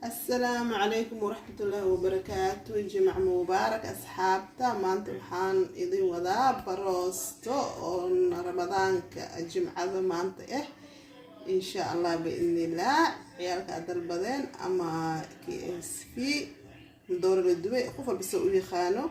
Asalaamu calaykum waraxmatullaahi wabarakaatu. Jimc mubaarak, asxaabta. Maanta waxaan idin wadaa baroosto oo Ramadaanka, jimcada maanta ah, insha Allah biidnillaah. Ciyaalka aad dalbadeen ama KFC, dooro la dubay, qof walba soo u yaqaano.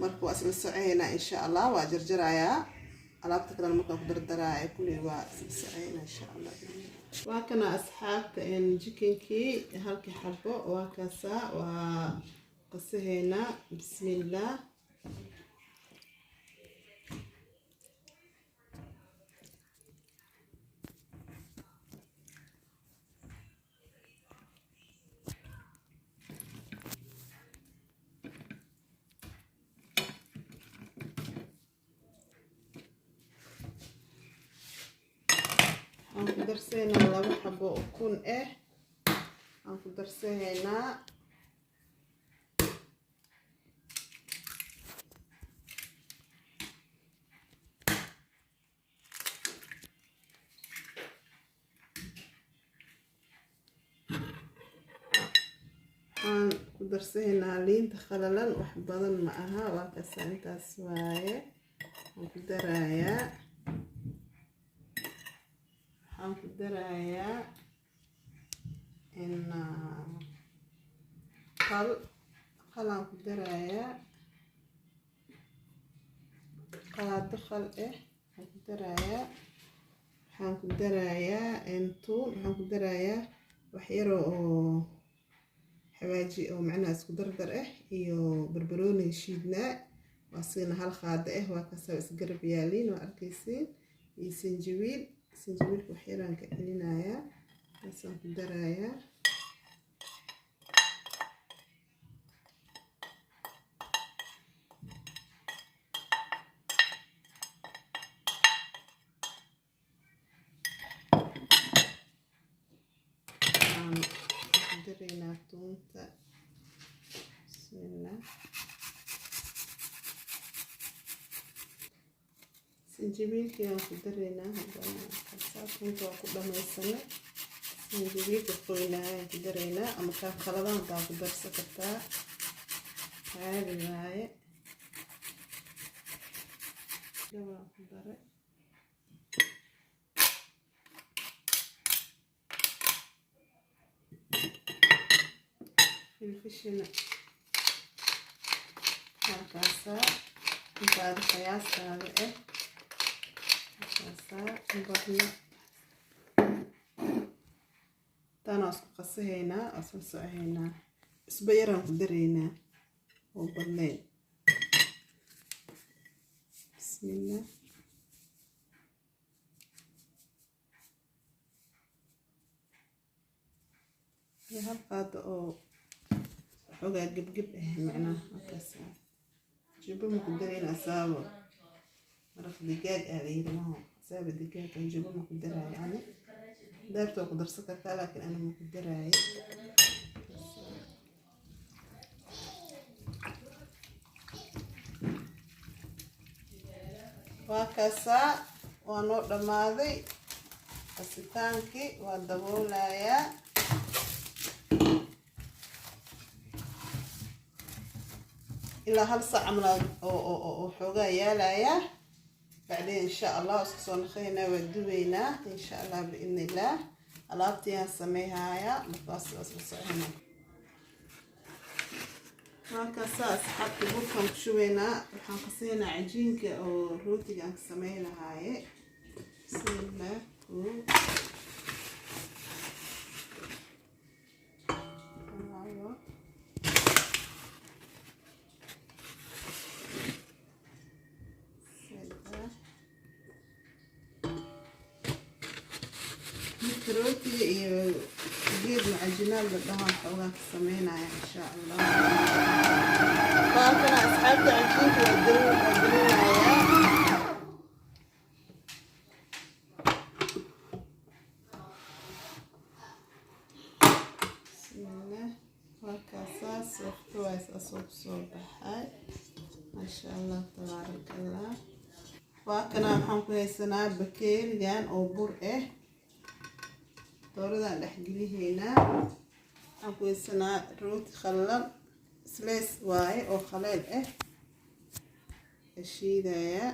Marka waa isla soconaynaa, insha Allah. Waa jarjarayaa, alaabta kalena markaan ku dardaraaya kulli waa isla soconaynaa, insha Allah. Waa kana, asxaabta, chickenkii halkii xabo waa kaasaa, waa qasahaynaa. Bismillaah. Waxaan ku darsaynaa laba xabo ukun ah aan ku darsahaynaa. Waxaan ku darsahaynaa liinta khalalan, wax badan ma aha, waa kasa, intaas waaye. Waan ku darayaa, waxaan ku darayaa in khal, khalaan ku darayaa, qaado khal ah waxaan ku darayaa. Waxaan ku darayaa tuun, waxaan ku darayaa wax yaro oo xawaaji oo macnaha isku dardar ah iyo barbarooniga shiidnaa, waa siina hal qaado ah. Waa kasaa, isgarab yaaliin, waa arkaysiin, iyo sanjabiil. Sanjabiilka wax yaraan ka celinayaa, taasaan ku darayaa. Waxaan ku daraynaa tuunta. Bismillah. Sanjabiilkii aan ku daraynaa haddana. Kasaa, tuunta waa ku dhamaysanay. Sanjabiilka qoynaayaan ku daraynaa, ama kaa qaladan baa ku darsan kartaa, caadi waaye. Gabaan ku daray. Filfishina halkaasaa, intaada qiyaastaada ah, halkaasaa badna. Taana waa isku qasahaynaa, waa isla socohaynaa. Cusbo yaraan ku daraynaa oo badnayn. Bismillah. Iyo hal qaado oo waxoogaa gebgeb ah macnaha, halkaasaa. Jubbo ma ku darayna, asaabo maraq digaag ah la yiri maho, asaaba digaag ah jubbo ma ku daraayo ani. Daarta waa ku darsan kartaa, laakiin ani ma ku daraayo. Waa kaasaa, waa noo dhammaaday qasitaankii, waa daboolayaa. Ilaa hal saac camal oo xoogaa yaalayaa. Bacdeen, insha Allah, isku soo naqaynaa, waa dubaynaa, insha Allah biidni illaah. Alaabtiiyaan sameyhayaa, markaas waa isla soconaa. Markaasaa, asxaabta, burkaan ku shubaynaa. Waxaan qasaynaa cajiinka oo rootiga aan ka sameyn lahaaye. Bismillah. Kow, labo, saddex. Midka rootiga iyo geed macajinaad la dhahaan xoogaa ka sameynaya, insha Allah. Baakana, asxaabta, cajiinka waa gelin, waa gelinayaa. Bismillah. Waa kaasaas, waqti waa saasoo kusoo baxay, maasha Allah, tabaaraka Allah. Waa kana, waxaan ku haysanaa bakeerigan oo bur ah, dooradaan dhex gelihaynaa. Waxaan ku haysanaa rooti khallalan, slice waaye oo khaleel ah, shiidayaa.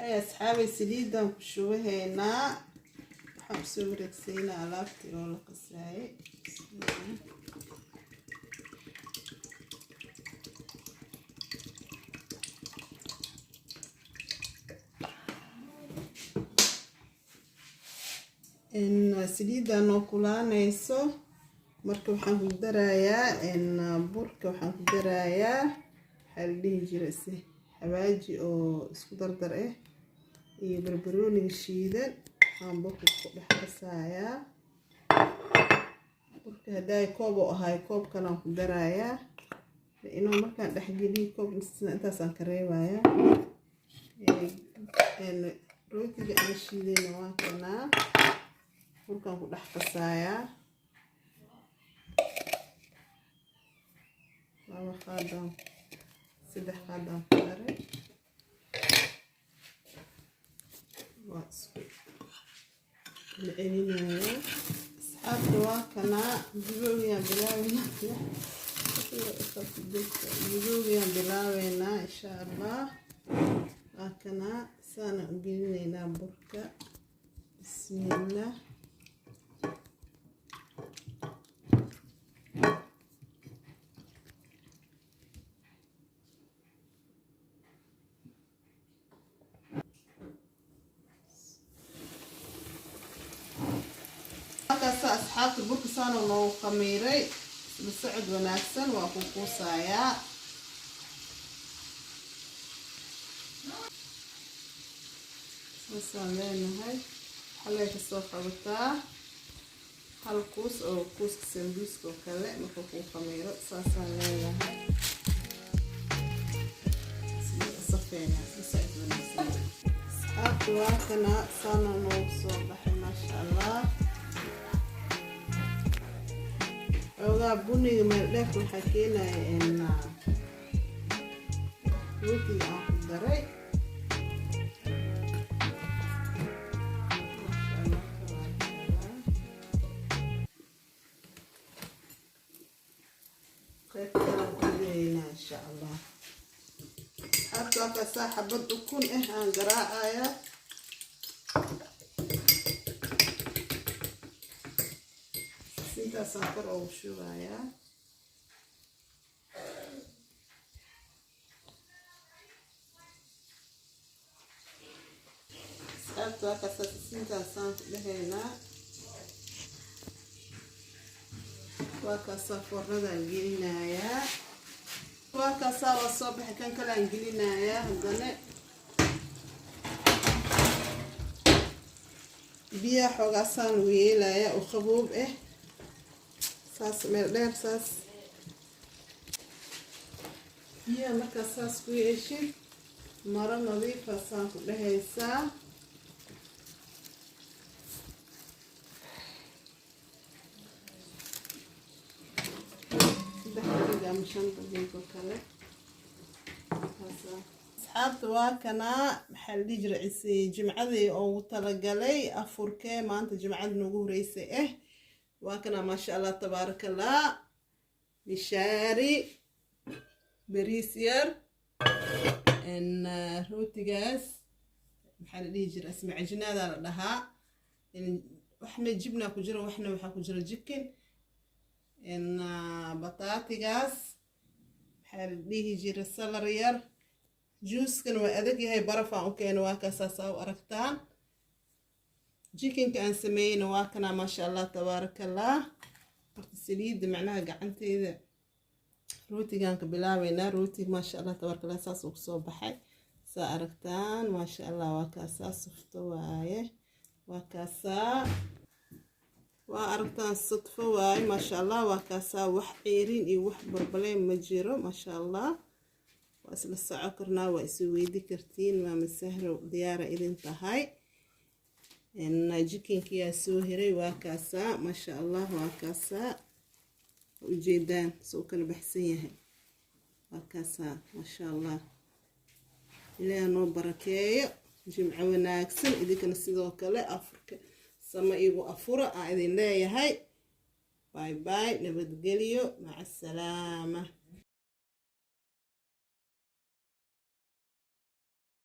Ay asxaabay, saliidan ku shubahaynaa. Waxaan usoo wareegsaynaa alaabtii oo la qasaayay. Saliidda noo kulaanayso. Marka waxaan ku darayaa burka, waxaan ku darayaa, waxaa la dhihi jira si xawaaji oo isku dardar ah iyo barbarooniga shiidan aan burka ku dhex qasayaa. Burka haddaay koob oo ahaay, koob kalaan ku darayaa inuu markaan dhexgeliyo koob intaasaan ka reebayaa. Rootiga aan shiidayna waa kanaa, burkaan ku dhex qasayaa. 2 qaadaan, 3 qaadaan ku daray, waa isku celcelinayaa. Asxaabta, waa kanaa dubowgiyaan bilaabeynaa, dubowgiyaan bilaabeynaa insha Allah. Waa kanaa, saana u gelinaynaa burka. Bismillah. Halkaasa asxaabta, burka saana noogu khamiiray. Isla socod wanaagsan. Waa ku kuusayaa. Saasaan leenahay. Xalay kasoo qabataa hal kuus oo kuuska sambuuska oo kale. Marka kuu khamiiro saasaan leenahay. Safeena. Isla socod wanaagsan asxaabta. Waa kana, saana noogu soo baxay, maasha Allah. Xoogaa buniga meel dheerka waxaa keenaya rootiga aan ku daray. Maasha Allah, tabaaraka Allah. Qayb kalaan ku ridaynaa insha Allah. Asxaabta, waa kaasaa, xabad ukun ah aan garaacaya. Intaasaan kor ugu shubayaa. Asxaabta, waa kaasaa, sisintaasaan ku dhahaynaa. Waa kaasaa, foornadaan gelinayaa. Waa kaasaa, waa soo baxay. Kan kale aan gelinayaa haddana. Biyaha xoogaasaan ugu yeelayaa oo qaboob ah, saas meel dheer saas. Biyaha markaas saas ku yeeshid, maro nadiifa saan ku dhehaysaa. 3 daqiiqo ama 5 daqiiqo kale. Asxaabta, waa kanaa, maxaa la dhihi jiray, jimcadii ugu talagalay afurkee maanta, jimcada noogu horeysay ah. Waa kanaa, maasha Allah, tabaarakallah. Mishaari, bariis yar, rootigaas, maxaa la dhihi jiray, asma cajinaada la dhahaa. Waxna jibna ku jiro, waxna waxaa ku jira chicken, bataatigaas, maxaa la dhihi jiray, salad yar. Juuskan waa adag yahay, barafaan u keeno. Waa kaasaasaa u aragtaan. Chickenka aan sameeyeyna waa kanaa, maasha Allah, tabaarakallah. Horta saliidda macnaha gacanteeda rootigaan ka bilaabeynaa. Rootig, maasha Allah, tabaarakallah, saas uu kusoo baxay, saa aragtaan, maasha Allah. Waa kaasaa, sufto waaye. Waa kaasaa, waa aragtaan, sudfo waaye, maasha Allah. Waa kaasaa, wax ceerin iyo wax barbaleen ma jiro, maasha Allah. Waa isla soco karnaa, waa isu weydi kartiin. Maama Sahro diyaara idin tahay. Chickenkiyaa soo hiray, waa kaasaa, maasha Allah. Waa kaasaa, ujeedaan soo kala baxsan yahay. Waa kaasaa, maasha Allah. Ilaaha noo barakeeyo. Jimco wanaagsan idinkana sidoo kale. Afurka Sama igu afura aan idin leeyahay. Bye bye, nabadgelyo, maca asalaama.